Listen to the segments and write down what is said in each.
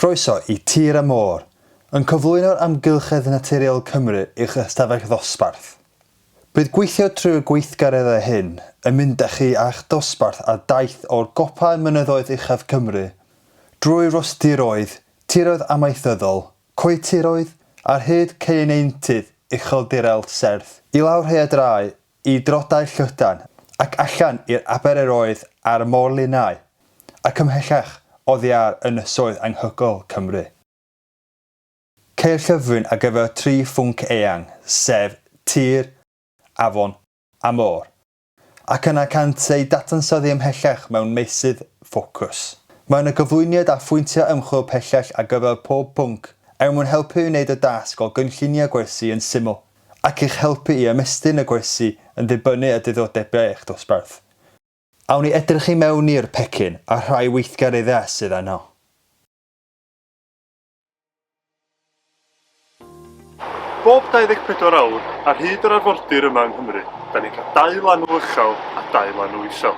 Croeso i Tir a Môr, yn cyflwyno'r amgylchedd naturiol Cymru i'ch ystafell ddosbarth. Bydd gweithio trwy'r gweithgareddau hyn yn mynd â chi a'ch dosbarth ar daith o'r gopa ym mynyddoedd uchaf Cymru, drwy rhostiroedd, tiroedd amaethyddol, coetiroedd, ar hyd ceunentydd ucheldirel serth, i lawr rhaeadrau i drodau llydan ac allan i'r abereroedd a'r môr-linau, ac ymhellach oddi ar ynysoedd anghygoel Cymru. Ceir llyfryn ar gyfer tri phwnc eang, sef tir, afon a môr. Ac yna cânt eu dadansoddi ymhellach mewn meysydd ffocws. Mae yna gyflwyniad a phwyntiau ymchwil pellach ar gyfer pob pwnc er mwyn helpu i wneud y dasg o gynllunio gwersi yn syml ac i'ch helpu i ymestyn y gwersi yn ddibynnu ar diddordebau eich dosbarth. Awn ni edrych i mewn i'r pecyn a rhai weithgareddau sydd yno. Bob 24 awr, ar hyd yr arfordir yma yng Nghymru, da ni'n cael dau lanw uchel a dau lanw isel.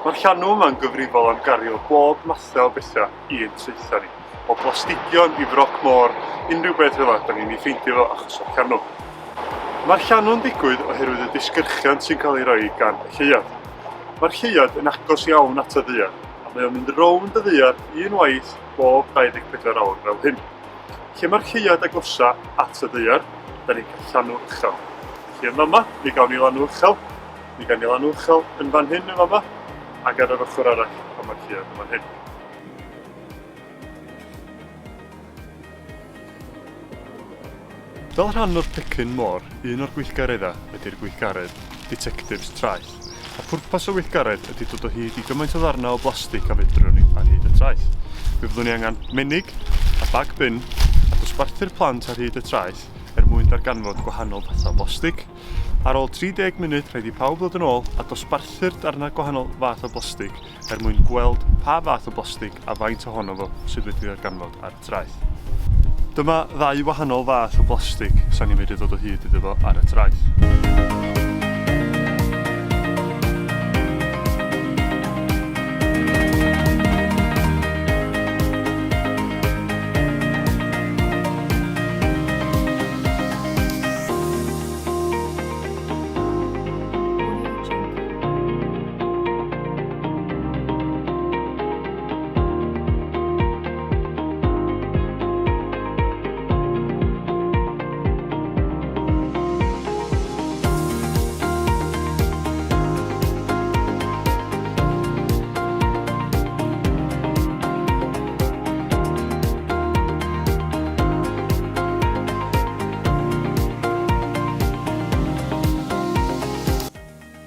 Mae'r llanw yma'n gyfrifol am gario bob mathau o bethau i'n traethau ni. O blastigion i froc môr, unrhyw beth fel 'a, da ni'n ei ffeindio fo achos o'r llanw. Mae'r llanw'n digwydd oherwydd y disgyrchiant sy'n cael ei roi gan y lleuad. Mae'r lleuad yn agos iawn at y ddaear, a mae o'n mynd rownd y ddaear un waith bob 24 awr fel hyn. Lle mae'r lleuad agosa at y ddaear, da ni'n cael llanw uchel. Felly yn fama, mi gawn ni lanw uchel, mi gawn ni lanw uchel yn fan hyn yn fama, ac ar yr ochr arall pan mae'r lleuad yn fan hyn. Fel rhan o'r pecyn môr, un o'r gweithgareddau ydy'r gweithgaredd Ditectifs Traeth. A phwrpas y weithgaredd ydy dod o hyd i gymaint o ddarnau o blastig a fedrwn ni ar hyd y traeth. Mi fyddwn ni angen menig a bag bin a dosbarthu'r plant ar hyd y traeth er mwyn darganfod gwahanol fathau o blastig. Ar ôl 30 munud rhaid i pawb ddod yn ôl a dosbarthu'r darnau gwahanol fath o blastig er mwyn gweld pa fath o blastig a faint ohono fo sydd wedi ddarganfod ar y traeth. Dyma ddau wahanol fath o blastig 'sa ni'n medru dod o hyd iddo fo ar y traeth.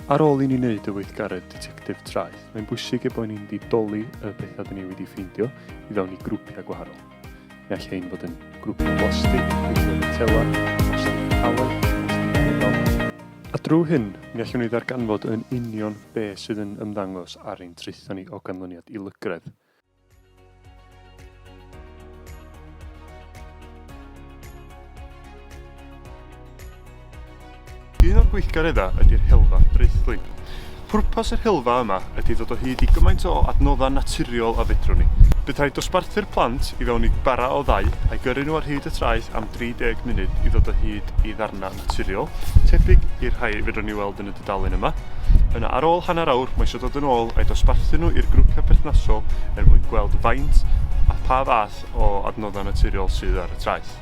Ar ôl i ni wneud y weithgaredd Ditectif Traeth, mae'n bwysig ei bod ni'n didoli y pethau dyn ni wedi ffeindio i fewn i grwpiau gwahanol. Mi all hein fod yn grwpiau blastig, grwpiau metela, plastig caled, plastig meddal. A drwy hyn, mi allwn ni ddarganfod yn union be sydd yn ymddangos ar ein traethau ni o ganlyniad i lygredd. Un o'r gweithgareddau ydy'r helfa draethlin. Pwrpas yr helfa yma ydy ddod o hyd i gymaint o adnoddau naturiol a fedrwn ni. Bydd rhaid dosbarthu'r plant i fewn i bara o ddau a'i gyrru nhw ar hyd y traeth am 30 munud i ddod o hyd i ddarnau naturiol, tebyg i'r rhai fedrwn ni weld yn y dudalen yma. Yna ar ôl hanner awr mae eisiau dod yn ôl a'i dosbarthu nhw i'r grwpiau perthnasol er mwyn gweld faint a pha fath o adnoddau naturiol sydd ar y traeth.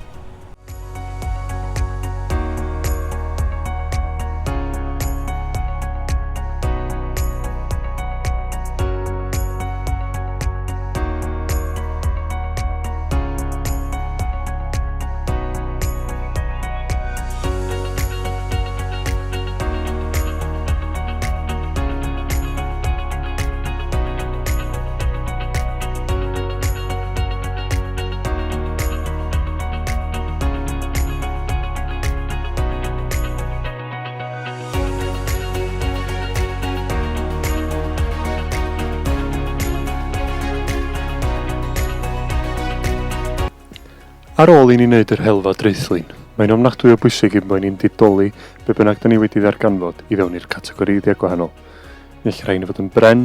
Ar ôl i ni wneud yr helfa draethlin, mae'n ofnadwy o bwysig ein bod ni'n didoli be bynnag da ni wedi ddarganfod i fewn i'r categoreiddiau gwahanol. Mi all rhain fod yn bren,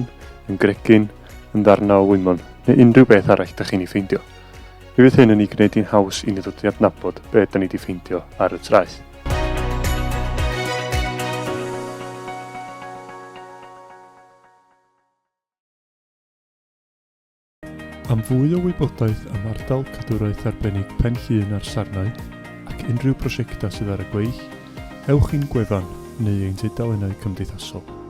yn gregyn, yn ddarnau o wymon, neu unrhyw beth arall da chi'n ei ffeindio. Mi fydd hyn yn ei gwneud hi'n haws i ni ddod i adnabod be da ni 'di ffeindio ar y traeth. Am fwy o wybodaeth am ardal cadwraeth arbennig Pen Llŷn a'r Sarnau ac unrhyw brosiectau sydd ar y gweill, ewch i'n gwefan neu ein tudalennau cymdeithasol.